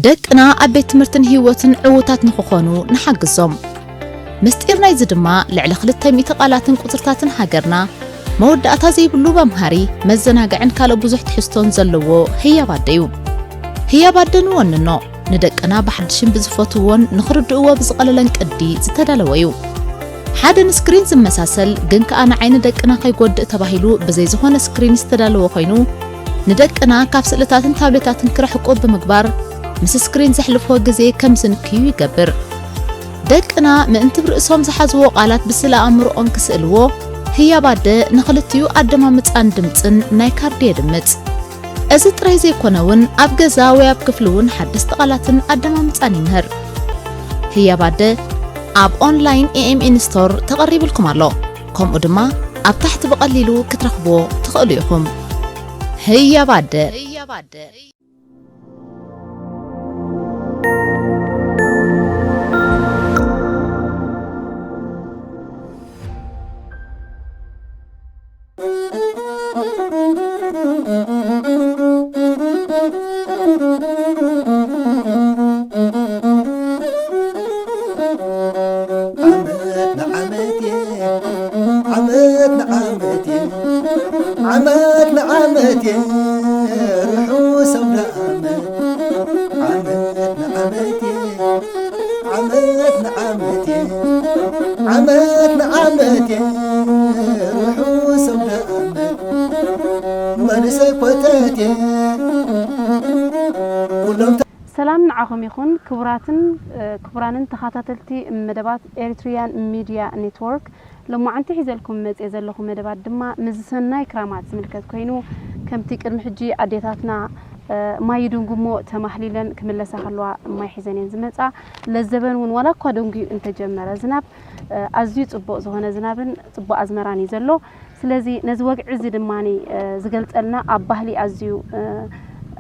ደቅና ኣብ ቤት ትምህርትን ህይወትን ዕዉታት ንኽኾኑ ንሓግዞም። ምስጢር ናይዚ ድማ ልዕሊ ክልተ ሚእቲ ቃላትን ቁጽርታትን ሃገርና መወዳእታ ዘይብሉ መምሃሪ፣ መዘናግዕን ካልእ ብዙሕ ትሕዝቶን ዘለዎ ህያብ ኣደ እዩ። ህያብ ኣደ ንወንኖ፣ ንደቅና ብሓድሽን ብዝፈትውዎን ንኽርድእዎ ብዝቐለለን ቅዲ ዝተዳለወ እዩ። ሓደ ንስክሪን ዝመሳሰል ግን ከኣ ንዓይኒ ደቅና ከይጎድእ ተባሂሉ ብዘይ ዝኾነ ስክሪን ዝተዳለወ ኮይኑ፣ ንደቅና ካብ ስእልታትን ታብሌታትን ክርሕቁ ብምግባር ምስ ስክሪን ዘሕልፍዎ ግዜ ከም ዝንክዩ ይገብር። ደቅና ምእንቲ ብርእሶም ዝሓዝዎ ቃላት ብስእለ ኣእምሮኦም ክስእልዎ፣ ህያብ ኣደ ንኽልቲኡ ኣደማምጻን ድምጽን ናይ ካርዲ የድምጽ። እዚ ጥራይ ዘይኮነ እውን ኣብ ገዛ ወይ ኣብ ክፍሊ እውን ሓደስቲ ቃላትን ኣደማምጻን ይምህር። ህያብ ኣደ ኣብ ኦንላይን ኤ ኤም ኤን ስቶር ተቐሪብልኩም ኣሎ። ከምኡ ድማ ኣብ ታሕቲ ብቐሊሉ ክትረኽብዎ ትኽእሉ ኢኹም። ህያብ ኣደ። ዓመት ንዓመት እየ፣ ዓመት ንዓመት እየ፣ ዓመት ንዓመት እየ፣ ርሑስ ኣውደ ዓመት። ዓመት ንዓመት እየ፣ ዓመት ንዓመት እየ፣ ዓመት ንዓመት እየ፣ ርሑስ ኣውደ ዓመት። መንእሰይ ኮተት እየ፣ ኩሎም ሰላም ንዓኹም ይኹን ክቡራትን ክቡራንን ተኻታተልቲ መደባት ኤሪትሪያን ሚድያ ኔትወርክ። ሎማዓንቲ ሒዘልኩም መፅየ ዘለኹ መደባት ድማ ምስዚ ሰናይ ክራማት ዝምልከት ኮይኑ፣ ከምቲ ቅድሚ ሕጂ ኣዴታትና ማይ ይድንጉሞ ተማህሊለን ክምለሳ ከለዋ ማይ ሒዘን እየን ዝመፃ። ለዘበን እውን ዋላ እኳ ደንጉዩ እንተጀመረ ዝናብ፣ ኣዝዩ ፅቡቕ ዝኾነ ዝናብን ፅቡቕ ኣዝመራን እዩ ዘሎ። ስለዚ ነዚ ወግዒ እዚ ድማ ዝገልጸልና ኣብ ባህሊ ኣዝዩ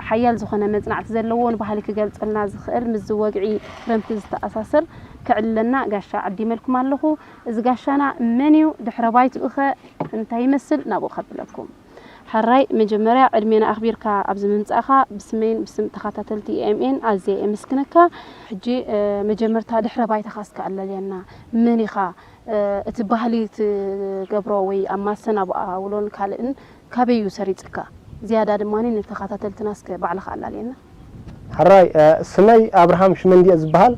ሓያል ዝኾነ መጽናዕቲ ዘለዎ ንባህሊ ክገልጸልና ዝኽእል ምስዚ ወግዒ ክረምቲ ዝተኣሳሰር ከዕልለና ጋሻ ዓዲመልኩም ኣለኹ። እዚ ጋሻና መን እዩ? ድሕረ ባይትኡ ኸ እንታይ ይመስል? ናብኡ ከብለኩም። ሕራይ መጀመርያ ዕድሜና ኣኽቢርካ ኣብዚ ምምጻእኻ ብስመይን ብስም ተኸታተልቲ ኤኤምኤን ኣዝየ የመስግነካ። ሕጂ መጀመርታ ድሕረ ባይታኻ እስከ ኣለልየና። መን ኢኻ? እቲ ባህሊ ትገብሮ ወይ ኣብ ማሰን ኣብ ኣውሎን ካልእን ካበይ እዩ ሰሪጽካ? ዝያዳ ድማ ንተኸታተልትና እስከ ባዕልኻ ኣላልየና። ሕራይ ስመይ ኣብርሃም ሽመንዲየ ዝበሃል።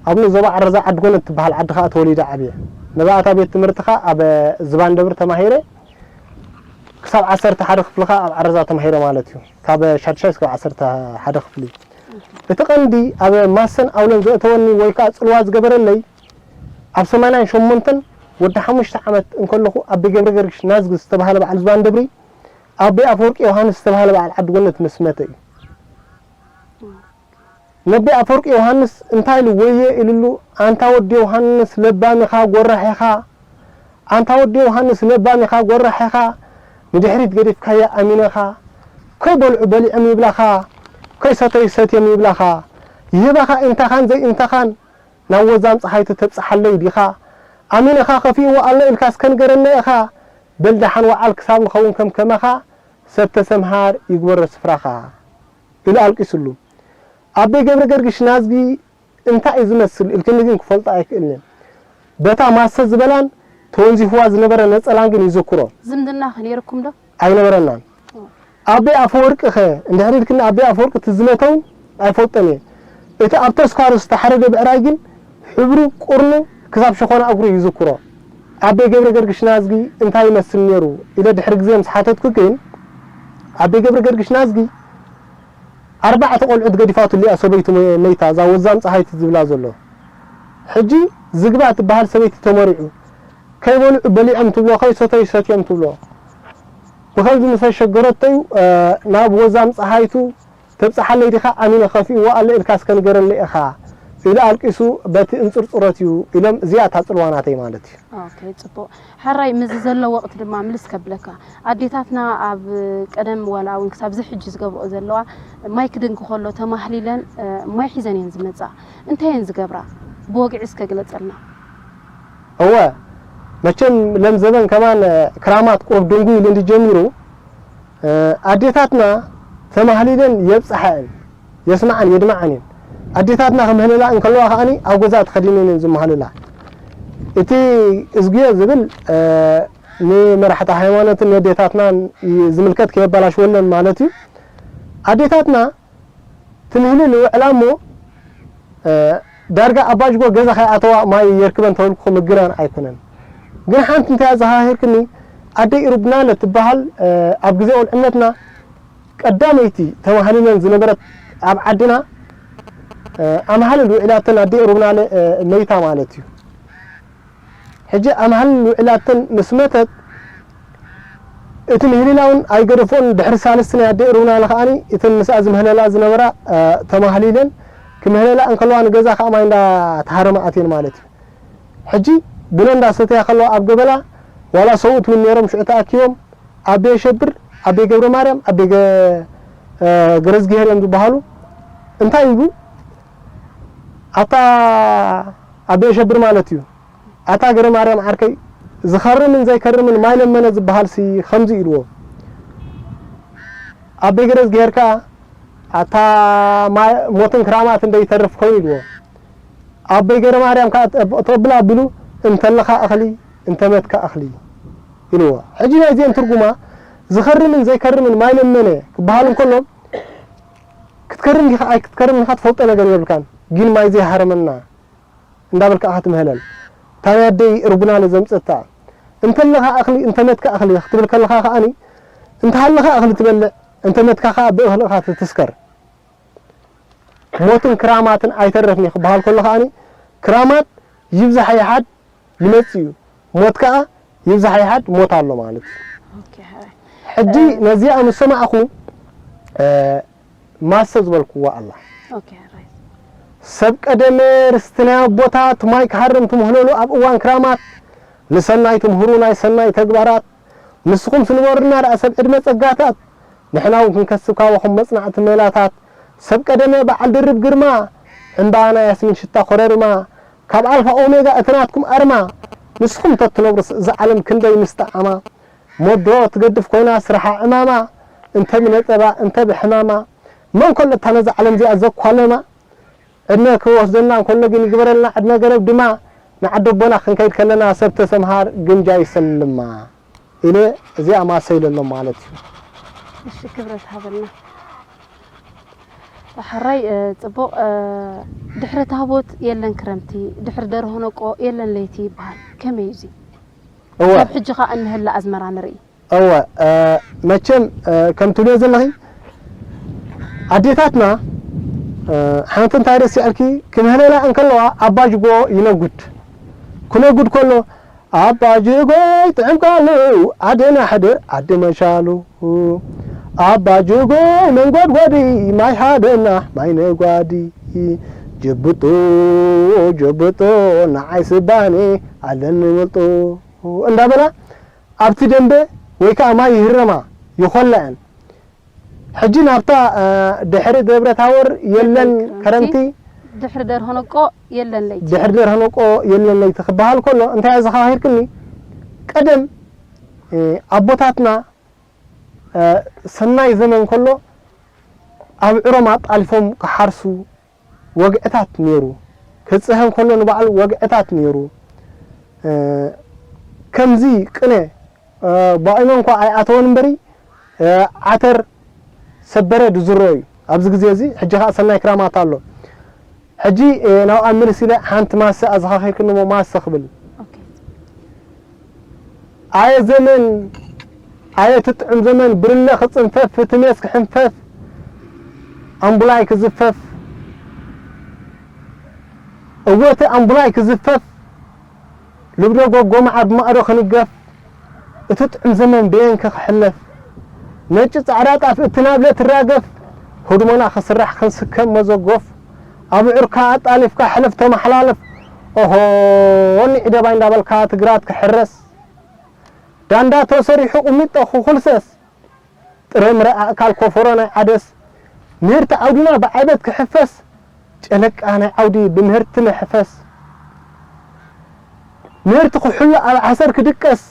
ኣብኡ ዞባ ዓረዛ ዓዲ ጎነት ትበሃል ዓዲ ኸኣ ተወሊደ ዓብየ። መባእታ ቤት ትምህርቲ ኸኣ ኣብ ዝባን ደብር ተማሂረ። ክሳብ ዓሰርተ ሓደ ክፍሊ ኸኣ ኣብ ዓረዛ ተማሂረ ማለት እዩ። ካብ ሻድሻይ እስካብ ዓሰርተ ሓደ ክፍሊ። እቲ ቀንዲ ኣብ ማሰን ኣውለን ዘእተወኒ ወይ ከኣ ጽልዋ ዝገበረለይ ኣብ ሰማንያን ሸሞንተን ወዲ ሓሙሽተ ዓመት እንከለኹ ኣቢ ገብረ ገርግሽ ናዝጊ ዝተባህለ በዓል ዝባን ደብሪ ኣቢ ኣፈወርቂ ዮሃንስ ዝተባህለ በዓል ዓዲ ጎነት ምስ መተ እዩ። ነቢ ኣፈወርቂ ዮሃንስ እንታይ ኢሉ ወየ ኢሉሉ ኣንታ ወዲ ዮሃንስ ለባም ኢኻ ጎራሕ ኢኻ ኣንታ ወዲ ዮሃንስ ለባም ኢኻ ጎራሕ ኢኻ ንድሕሪት ገዲፍካያ ኣሚነኻ ከይበልዑ በሊዖም ይብላኻ ከይሰተዩ ሰትዮም ይብላኻ ይህባኻ ኢንታኻን ዘይኢንታኻን ናብ ወዛም ጸሓይ ተተብጽሓለይ ዲኻ ኣሚነኻ ከፊእዎ ኣሎ ኢልካስ ከንገረና ኢኻ በል ደሓን ወዓል ክሳብ ንኸውን ከም ከማኻ ሰብ ተሰምሃር ይግበሮ ስፍራኻ ኢሉ ኣልቂስሉ። ኣቦይ ገብረገርግሽ ናዝጊ እንታይ እዩ ዝመስል ኢልክኒ ግን ክፈልጦ ኣይክእልን እየ። በታ ማሰ ዝበላን ተወንዚፍዋ ዝነበረ ነጸላን ግን ይዝክሮ። ዝምድናኸ ነይርኩም ዶ? ኣይነበረናን። ኣቦይ ኣፈወርቂ ከ እንድሕር ኢልክኒ ኣቦይ ኣፈወርቂ እቲ ዝመተውን ኣይፈልጦን እየ። እቲ ኣብ ተስካሩ ዝተሓረደ ብዕራይ ግን ሕብሩ ቁርኑ ክሳብ ሸኾና እግሩ ይዝክሮ። ኣቦይ ገብረገርግሽ ናዝጊ እንታይ ይመስል ነይሩ ኢለ ድሕሪ ግዜ ምስ ሓተትኩ ግን ኣቦይ ገብረገርግሽ ናዝጊ ኣርባዕተ ቆልዑት ገዲፋትሉ እያ ሰበይቱ መይታ እዛ ወዛም ፀሃይቲ ዝብላ ዘሎ ሕጂ ዝግባ ትበሃል ሰበይቲ ተመሪዑ ከይበልዑ በሊዖም ትብሎ ከይሰተዩ ሰትዮም ትብሎ ብኸምዚ ምሰ ሸገረቶ እዩ ናብ ወዛም ፀሃይቱ ተብፀሓለይ ዲኻ ኣሚነ ከፊእዎ ኣሎ ኢልካስ ከንገረለይ ኢኻ ኢሉ ኣልቂሱ በቲ እንፅርፅሮት እዩ ኢሎም እዚኣ እታ ፅልዋ ናተይ ማለት እዩ። ኦኬ ጽቡቕ። ሕራይ ምስዚ ዘሎ ወቕቲ ድማ ምልስ ከብለካ፣ ኣዴታትና ኣብ ቀደም ዋላ እውን ክሳብ እዚ ሕጂ ዝገብርኦ ዘለዋ ማይ ክድንጊ ከሎ ተማህሊለን ማይ ሒዘን እየን ዝመጻ። እንታይ እየን ዝገብራ? ብወግዒ እስከ ግለጸልና። እወ መቸም ለም ዘበን ከማን ክራማት ቁሩብ ድንጉ ኢሉ እንዲ ጀሚሩ ኣዴታትና ተማህሊለን የብጽሓ እየን የስምዓን የድምዓን እየን። ኣዴታትና ክምህልላ እንከለዋ ከኣኒ ኣብ ገዛ ተኸዲነን እየን ዝመሃልላ። እቲ እዝግዮ ዝብል፣ እ፣ ንመራሕቲ ሃይማኖትን ነዴታትናን ይ-፣ ዝምልከት ከየበላሽወለን ማለት እዩ። ኣዴታትና ትምህልል ይውዕላ እሞ፣ እ፣ ዳርጋ ኣባጅጎ ገዛ ከይኣተዋ ማይ የርክበን ተበልኩኹም ምግናን ኣይኮነን። ግን ሓንቲ እንታይ ኣዘኻኺርክኒ፣ ኣደይ ሩብናለ ትበሃል፣ እ፣ ኣብ ግዜ ቁልዕነትና ቀዳመይቲ ተማህልለን ዝነበረት ኣብ ዓድና፣ እ፣ ኣምሃልል ውዒላተን ኣደይ ሩብናለ፣ እ፣ መይታ ማለት እዩ። ሕጂ ኣምሃልል ውዒላተን ምስ መተት፣ እቲ ምህልላ እውን ኣይገደፎን። ድሕሪ ሳልስቲ ናይ ኣደይ ሩብናለ ከኣኒ እተን ምስኣ ዝምህለላ ዝነበራ፣ እ፣ ተማህሊለን ክምህለላ እንከለዋ ንገዛ ከዓ ማይ እንዳተሃረማ ኣትየን ማለት እዩ። ሕጂ ቡነ እንዳሰተያ ከለዋ ኣብ ገበላ ዋላ ሰብኡት እውን ነይሮም ሽዑ ተኣኪቦም ኣቤ ሸብር፣ ኣቤ ገብረ ማርያም፣ ኣቤ ገ-፣ እ፣ ገረዝግሄር እዮም ዝበሃሉ። እንታይ ይብሉ? ኣታ ኣቤ ሸብር ማለት እዩ። ኣታ ገረ ማርያም ዓርከይ፣ ዝኸርምን ዘይከርምን ማይ ለመነ ዝበሃልሲ ከምዚ ኢልዎ። ኣቤ ገረዝግሄር ከኣ ኣታ ማይ-፣ ሞትን ክራማትን ደይተርፍ ኮይኑ ኢልዎ። ኣቦይ ገረ ማርያም ከኣ ተብ-፣ ተብል ኣቢሉ፣ "እንተለኻ እኽሊ፣ እንተመትካ እኽሊ" ኢልዎ። ሕጂ ናይዚአን ትርጉማ፣ ዝኸርምን ዘይከርምን ማይ ለመነ ክበሃል እንከሎ፣ ክትከርም ዲኻ ኣይክትከርምን ኢኻ ትፈልጦ ነገር የብልካን። ግን ማይ ዘይሃረመና እንዳበልካ ኢኻ ትምህለል። እታ ናይ ኣደይ ርቡናለ ዘምጸታ፣ "እንተለኻ እኽሊ፣ እንተመትካ እኽሊ" ክትብል ከለኻ ከኣኒ፣ እንተሃለኻ እኽሊ ትበልዕ፣ እንተመትካ ከኣ ብእኽሊ ኢኻ ትትስከር። ሞትን ክራማትን ኣይተርፍን እዩ ክበሃል ከሎ ከኣኒ፣ ክራማት ይብዛሕ ይሓድ ይመጽእ እዩ። ሞት ከኣ ይብዛሕ ይሓድ ሞት ኣሎ ማለት እዩ። ኦኬ፣ ሕራይ። ሕጂ እ፣ ነዚኣ ምስ ሰማዕኹ፣ እ፣ ማሰ ዝበልክዋ ኣላ። ኦኬ፣ ሕራይ። ሰብ ቀደመ ርስቲ ናይ ኣቦታት ማይ ክሃርም ትምህለሉ ኣብ እዋን ክራማት፣ ንሰናይ ትምህሩ ናይ ሰናይ ተግባራት፣ ንስኹም ስንበሩና ደኣ ሰብ ዕድመ ጸጋታት፣ ንሕና እውን ክንከስብ ካባኹም መጽናዕቲ ሜላታት። ሰብ ቀደመ በዓል ድርብ ግርማ፣ ዕምባባ ናይ ያስሚን ሽታ ኮረርማ፣ ካብ ኣልፋ ኦሜጋ እቲ ናትኩም ኣርማ፣ ንስኹም ተትነብሩስ እዛ ዓለም ክንደይ ምስ ጠዓማ። ሞዶ ትገድፍ ኮይና ስራሓ ዕማማ፣ እንተ ብነጠባ እንተ ብሕማማ፣ መን ከሎ እታ ነዛ ዓለም እዚኣ ዘኳለማ። ዕድመ ክወስደና እንከሎ ግን ይግበረልና ዕድመ ገረብ ድማ፣ ንዓዲ ኣቦና ክንከይድ ከለና ሰብ ተሰምሃር ግምጃ ይሰልማ ኢለ እዚኣ ማሰ ኢለሎም ማለት እዩ። እሺ፣ ክብረት ሃበልና። ሕራይ፣ እ፣ ጽቡቕ፣ እ፣ ድሕሪ ታቦት የለን ክረምቲ፣ ድሕሪ ደርሆ ነቆ የለን ለይቲ ይበሃል። ከመይ እዩ እዚ? እወ። ክሳብ ሕጂ ኸኣ እንህለ ኣዝመራ ንርኢ። እወ፣ እ፣ መቸም፣ እ፣ ከም ትብልዮ ዘለኺ፣ ኣዴታትና፣ እ፣ ሓንቲ እንታይ ረሲዐልኪ፣ ክምህለላ እንከለዋ ኣባ ጅጎ ይነጉድ። ክነጉድ ከሎ፣ "ኣባ ጅጎ ይጥዕም ቃሉ፣ ዓድና ሕድር ዓዲ መሻሉ። ኣባ ጅጎ መንጎድጓዲ፣ ማይ ሃበና ማይ ነጓዲ። ጅብጦ፣ ጅብጦ፣ ንዓይ ስባኔ ኣለኒ ውልጦ" እንዳበላ ኣብቲ ደንበ ወይ ከኣ ማይ ይህረማ፣ ይኾላእን። ሕጂ ናብታ፣ እ፣ ድሕሪ ደብረ ታቦር የለን የለን ክረምቲ፣ ክረምቲ፣ ድሕሪ ደርሆ ነቆ የለን ለይቲ። ድሕሪ ደርሆ ነቆ የለን ለይቲ ክበሃል ከሎ፣ እንታይ ኣዘኻኺርክኒ? ቀደም፣ እ፣ ኣቦታትና፣ እ፣ ሰናይ ዘመን ከሎ፣ ኣብዕሮም ኣጣሊፎም ክሓርሱ፣ ወግዕታት ነይሩ። ክጽሀ እንከሎ ንባዕሉ ወግዕታት ነይሩ። እ፣ ከምዚ ቅነ፣ እ፣ ባኢኖ እንኳ ኣይኣተወን እምበሪ፣ እ፣ ዓተር ሰበረ ድዝሮ እዩ። ኣብዚ ግዜ እዚ፣ ሕጂ ኸኣ ሰናይ ክራማት ኣሎ። ሕጂ፣ እ፣ ናብኣ ምልስ ኢለ ሓንቲ ማሰ ኣዘኻኺርክኒ እሞ ማሰ ክብል። ኦኬ። ኣየ ዘመን፣ ኣየ ትጥዕም ዘመን፣ ብርለ ክጽንፈፍ፣ እቲ ሜስ ክሕንፈፍ፣ ኣምቡላይ ክዝፈፍ፣ እወ እቲ ኣምቡላይ ክዝፈፍ፣ ልብዶ ጎጎ መዓር ብማዕዶ ክንገፍ፣ እቲ ጥዑም ዘመን በየንከ ክሕለፍ፣ ነጭ ጻዕዳ ጣፍ እቲ ናብለ ትራገፍ፣ ህድሞና ክስራሕ ክንስከም መዘጎፍ፣ ኣብዑርካ ኣጣሊፍካ ሕለፍ ተመሓላለፍ፣ ኦሆ፣ ኒዒ ደባይ እንዳበልካ ትግራት ክሕረስ፣ ዳንዳ ተሰሪሑ ቁሚጦ ክኹልሰስ፣ ጥረ ምረ ኣእካል ኮፈሮ ናይ ዓደስ፣ ምህርቲ ዓውድና ብዓይበት ክሕፈስ፣ ጨለቃ ናይ ዓውዲ ብምህርቲ ንሕፈስ፣ ምህርቲ ክሕሎ ኣብ ዓሰር ክድቀስ፣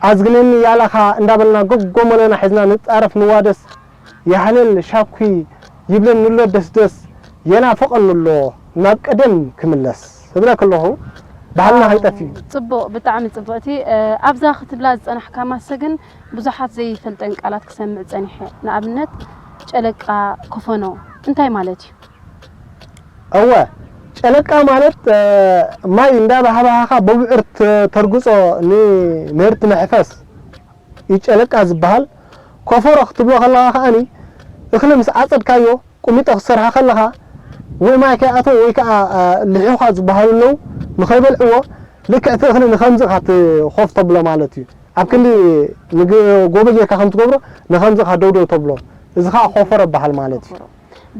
ኣዝግነኒ ያላኻ እንዳበልና ጎጎ መለና ሒዝና ንጻረፍ ንዋደስ፣ ያህለል ሻኩ ይብለን ንሎ ደስደስ፣ የናፍቐኒ ኣሎ ናብ ቀደም ክምለስ እብለኪ ኣለኹ፣ ባህልና ከይጠፍእ። ጽቡቕ፣ ብጣዕሚ ጽቡቕ። እቲ ኣብዛ ክትብላ ዝጸናሕካ ማሰ ግን ብዙሓት ዘይፈልጠን ቃላት ክሰምዕ ጸኒሐ። ንኣብነት ጨለቃ፣ ኮፈኖ እንታይ ማለት እዩ? እወ፣ ጨለቃ ማለት ማይ እንዳባህባሃኻ ብብዕር ተርግጾ ንምህርቲ መሕፈስ እዩ ጨለቃ ዝበሃል። ኮፈሮ ክትብሎ ከለኻ ከኣኒ እኽሊ ምስ ዓጸድካዮ ቁሚጦ ክትሰርሓ ከለኻ ወይ ማይ ከይኣተዎ ወይ ከዓ ልሒኻ ዝበሃሉ ኣለዉ፣ ንኸይበልዕዎ ልክዕ እቲ እኽሊ ንኸምዚ ኢኻ ትኾፍ ተብሎ ማለት እዩ። ኣብ ክንዲ ንጎቦ ጌርካ ከም ትገብሮ ንኸምዚ ኢኻ ደውደው ተብሎ። እዚ ከዓ ኮፈሮ ይበሃል ማለት እዩ።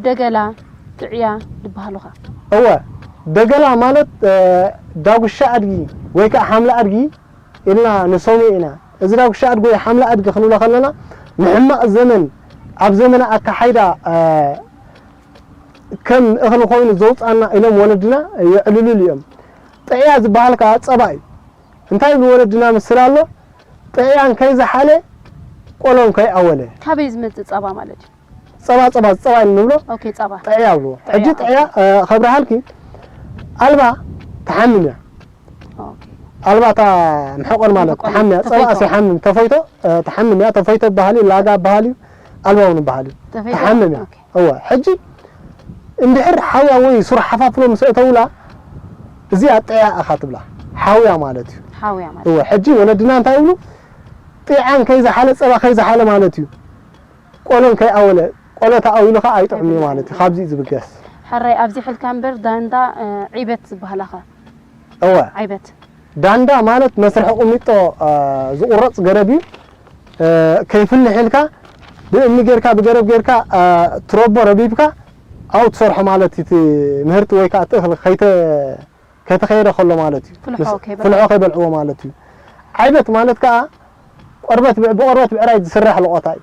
ደገላ፣ ጥዕያ ዝበሃሉኻ። እወ፣ ደገላ ማለት ዳጉሻ ኣድጊ ወይ ከዓ ሓምለ ኣድጊ ኢልና ንሰምዮ ኢና። እዚ ዳጉሻ ኣድጊ ወይ ሓምለ ኣድጊ ክንብሎ ከለና ንሕማቕ ዘመን ኣብ ዘመነ ኣካሓይዳ ከም እኽሊ ኮይኑ ዘውፃና ኢሎም ወለድና የዕልሉሉ እዮም። ጥዕያ ዝበሃል ከዓ ፀባ እዩ። እንታይ ይብሉ ወለድና ምስል ኣሎ፣ ጥዕያ እንከይዘሓለ ቆሎ እንከይኣወለ። ካበይ ዝመጽእ ጸባ ማለት እዩ? ፀባ ፀባ ፀባ እዩ ንብሎ ኦኬ፣ ጸባ። ጥዕያ ብልዎ። ሕጂ ጥዕያ ከብርሃልኪ ኣልባ ትሓምም እያ። ኦኬ። ኣልባ እታ ምሕቆን ማለት ምሕቆን፣ ትሓምም እያ። ፀባ ተፈይቶ። ኣስዩ ሓምም ተፈይቶ ትሓምም እያ። ተፈይቶ በሃል እዩ፣ ላጋ በሃል እዩ፣ ኣልባ እውን በሃል እዩ። ተፈይቶ? ትሓምም እያ። ኦኬ። እወ ሕጂ እንድሕር ሓውያ ወይ ሱር ሓፋፍሎ ምስ እተውላ እዚኣ ጥዕያ ኢኻ ትብላ። ሓውያ ማለት እዩ። ሓውያ ማለት። እወ ሕጂ ወለድና እንታይ ይብሉ? ጥዕያን ከይዝሓለ ፀባ ከይዝሓለ ማለት እዩ። ቆሎን ከይኣወለ፣ ቆሎ ተኣዊሉ ኸዓ ኣይጥዕምን እዩ ማለት እዩ። ካብዚ እዩ ዝብገስ። ሕራይ ኣብዚሕልካ እምበር ዳንዳ ዒበት ዝበሃላኸ? እወ ዒበት። ዳንዳ ማለት መስርሒ ቁሚጦ ዝቁረፅ ገረብ እዩ። ከይፍልሕ ኢልካ ብእምኒ ጌርካ ብገረብ ጌርካ ትረቦ ረቢብካ ኣብኡ ትሰርሖ ማለት እዩ። እቲ ምህርቲ ወይ ከዓ እቲ እኽሊ ከይተ ከይተኸየደ ከሎ ማለት እዩ። ፍልሖ ምስ- ከይበልዕዎ። ፍልሖ ከይበልዕዎ ማለት እዩ። ዓይበት ማለት ከዓ ቆርበት ብዕ- ብቆርበት ብዕራይ ዝስራሕ ልቆታ እዩ።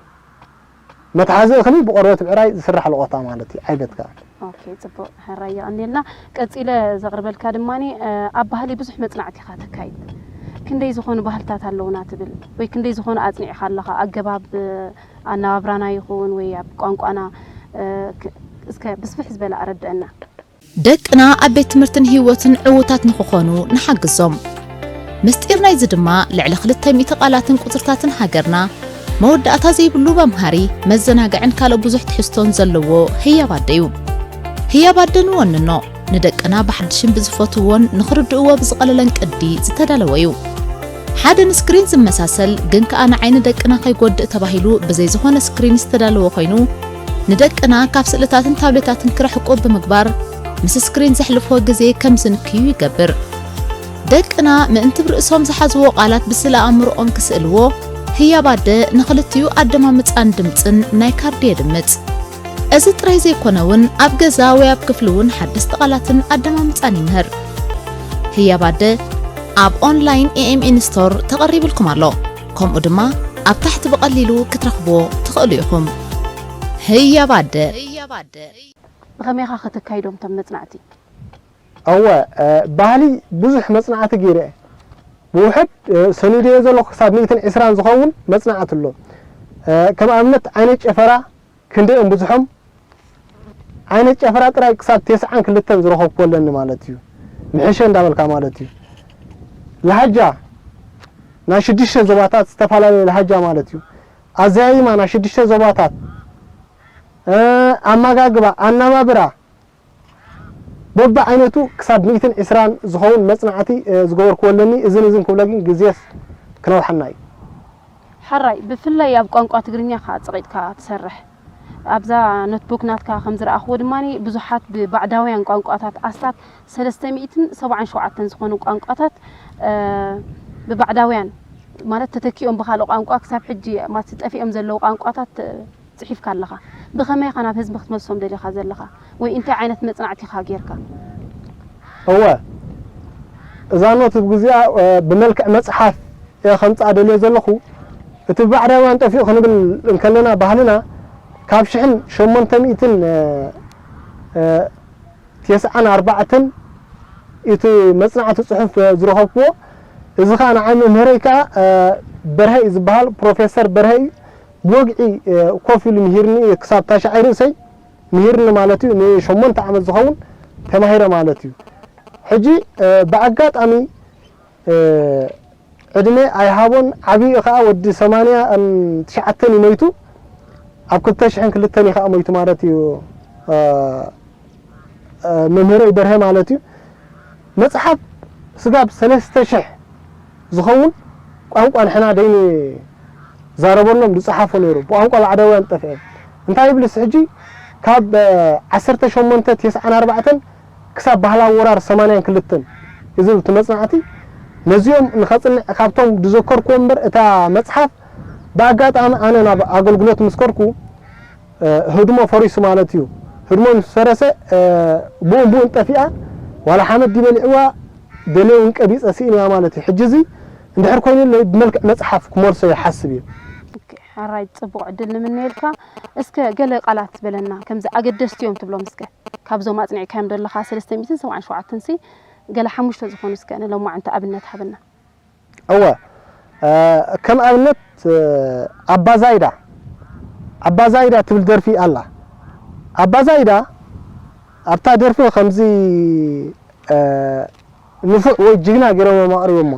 መትሓዚ እኽሊ ብቆርበት ብዕራይ ዝስራሕ ልቆታ ማለት እዩ። ዓይበት ከዓ ኦኬ፣ ጽቡቕ ሕራይ የቐንየልና። ቀጺለ ዘቕርበልካ ድማ ኣብ ባህሊ ብዙሕ መጽናዕቲ ኢኻ ተካይድ። ክንደይ ዝኾኑ ባህልታት ኣለውና ትብል ወይ ክንደይ ዝኾኑ ኣጽኒዕኻ ኣለኻ? ኣገባብ ኣነባብራና ይኹን ወይ ኣብ ቋንቋና እስከ ብስፍሕ ዝበለ ኣረድአና። ደቅና ኣብ ቤት ትምህርትን ህይወትን ዕዉታት ንኽኾኑ ንሓግዞም። ምስጢር ናይዚ ድማ ልዕሊ ክልተ ሚእቲ ቃላትን ቁጽርታትን ሃገርና መወዳእታ ዘይብሉ መምሃሪ፣ መዘናግዕን ካልእ ብዙሕ ትሕዝቶን ዘለዎ ህያብ ኣደ እዩ። ህያብ ኣደ ንወንኖ፣ ንደቅና ብሓድሽን ብዝፈትውዎን ንኽርድእዎ ብዝቐለለን ቅዲ ዝተዳለወ እዩ። ሓደ ንስክሪን ዝመሳሰል ግን ከኣ ንዓይኒ ደቅና ከይጎድእ ተባሂሉ ብዘይ ዝኾነ ስክሪን ዝተዳለወ ኮይኑ፣ ንደቅና ካብ ስእልታትን ታብሌታትን ክርሕቁ ብምግባር፣ ምስ ስክሪን ዘሕልፍዎ ግዜ ከም ዝንክዩ ይገብር። ደቅና ምእንቲ ብርእሶም ዝሓዝዎ ቃላት ብስእለ ኣእምሮኦም ክስእልዎ፣ ህያብ ኣደ ንኽልቲኡ ኣደማምጻን ድምጽን ናይ ካርዲ የድምጽ። እዚ ጥራይ ዘይኮነ እውን ኣብ ገዛ ወይ ኣብ ክፍሊ እውን ሓደስቲ ቃላትን ኣደማምጻን ይምህር። ህያብ ኣደ ኣብ ኦንላይን ኤኤምኤን ስቶር ተቐሪብልኩም ኣሎ። ከምኡ ድማ ኣብ ታሕቲ ብቐሊሉ ክትረኽብዎ ትኽእሉ ኢኹም። ህያብ ኣደ። ብኸመይ ኢኻ ከተካይዶም እቶም መጽናዕቲ? እወ፣ እ፣ ባህሊ ብዙሕ መጽናዕቲ ገይረ እየ። ብውሕድ፣ እ፣ ሰኒደዮ ዘለኹ ክሳብ ሚእትን ዕስራን ዝኸውን መጽናዕቲ ኣሎ። እ፣ ከም ኣብነት ዓይነት ጨፈራ ክንደይ እዮም ብዙሖም? ዓይነት ጨፈራ ጥራይ ክሳብ ተስዓን ክልተን ዝረኸብኩ ኣለኒ ማለት እዩ። ምሕሸ እንዳበልካ ማለት እዩ። ላሃጃ ናይ ሽዱሽተ ዞባታት ዝተፈላለየ ላሃጃ ማለት እዩ። ኣዘያይማ ናይ ሽዱሽተ ዞባታት፣ እ፣ ኣመጋግባ፣ ኣነባብራ፣ በብዓይነቱ ክሳብ ሚእትን ዕስራን ዝኸውን መጽናዕቲ፣ እ፣ ዝገበርክዎ ኣለኒ። እዝን እዝን ክብሎ ግን ግዜስ ክነውሓና እዩ። ሕራይ፣ ብፍላይ ኣብ ቋንቋ ትግርኛ ከኣ ጸቒጥካ ትሰርሕ። ኣብዛ ኖትቡክ ናትካ ከም ዝረኣኽዎ ድማ ብዙሓት ብባዕዳውያን ቋንቋታት ኣስታት ሰለስተ ሚእትን ሰብዓን ሸውዓተን ዝኾኑ ቋንቋታት፣ እ፣ ብባዕዳውያን ማለት ተተኪኦም ብኻልእ ቋንቋ ክሳብ ሕጂ ማለት ጠፊኦም ዘለዉ ቋንቋታት፣ እ፣ ጽሒፍካ ኣለኻ። ብኸመይ ኢኻ ናብ ህዝቢ ክትመልሶም ደሊኻ ዘለኻ? ወይ እንታይ ዓይነት መጽናዕቲ ኢኻ ጌርካ? እወ፣ እዛ ኖት ብግዚኣ፣ እ፣ ብመልክዕ መጽሓፍ እየ ከምጽኣ ደልየ ዘለኹ። እቲ ብባዕዳውያን ጠፊኡ ክንብል እንከለና ባህልና ካብ ሽሕን ሸሞንተ ሚእትን፣ እ፣ እ፣ ተስዓን ኣርባዕተን እቲ መጽናዕቲ ጽሑፍ፣ እ፣ ዝረኸብክዎ። እዚ ኸኣ ንዓይ መምህረይ ከኣ፣ እ፣ በርሀ እዩ ዝበሃል፣ ፕሮፌሰር በርሀ እዩ። ብወግዒ፣ እ፣ ኮፍ ኢሉ ምሂርኒ እዩ ክሳብ ታሽዓይ ርእሰይ። ምሂርኒ ማለት እዩ። ንሸሞንተ ዓመት ዝኸውን ተማሂረ ማለት እዩ። ሕጂ ብኣጋጣሚ ዕድመ ኣይሃቦን፣ ዓብዩ ኸዓ ወዲ ሰማንያን ትሽዓተን እዩ ሞይቱ። ኣብ ክልተ ሽሕን ክልተን እዩ ኸዓ ሞይቱ ማለት እዩ። መምህረይ በርሀ ማለት እዩ። መጽሓፍ ስጋብ ሰለስተ ሽሕ ዝኸውን ቋንቋ ንሕና ደይኒ ዛረበሎም ዝጸሓፎ ነይሩ። ብቋንቋ ባዕዳውያን ጠፍአ። እንታይ ይብልስ ሕጂ ካብ ዓሰርተ ሸሞንተ ተስዓን ኣርባዕተን ክሳብ ባህላዊ ወራር ሰማንያን ክልተን እዩ ዝብል እቲ መጽናዕቲ። ነዚኦም ንኸጽንዕ ካብቶም ዝዘከርክዎ እምበር እታ መጽሓፍ ብኣጋጣሚ ኣነ ናብ ኣገልግሎት ምስ ከድኩ ህድሞ ፈሪሱ ማለት እዩ። ህድሞ ምስ ፈረሰ ብኡን ብኡን ጠፊኣ ዋላ ሓመድ ድዩ በሊዕዋ ደለ እውን ቀቢፀ ስኢንያ ማለት እዩ። ሕጂ እዚ እንድሕር ኮይኑለይ ብመልክዕ መፅሓፍ ክመልሶ ይሓስብ እየ። ሕራይ ፅቡቕ ዕድል ንምነየልካ። እስከ ገለ ቃላት በለና ከምዚ ኣገደስቲ እዮም ትብሎም እስከ ካብዞም ኣፅኒዕካዮም ዘለኻ ሰለስተ ሚእትን ሰብዓን ሸውዓተን ሲ ገለ ሓሙሽተ ዝኾኑ እስከ ንሎማዕንቲ ኣብነት ሃበና። እወ ከም ኣብነት ኣባዛይዳ ኣባዛይዳ ትብል ደርፊ ኣላ። ኣባዛይዳ ኣብታ ደርፊ ከምዚ ንፉዕ ወይ ጅግና ገይሮም እዮም ኣቕሪቦሞ።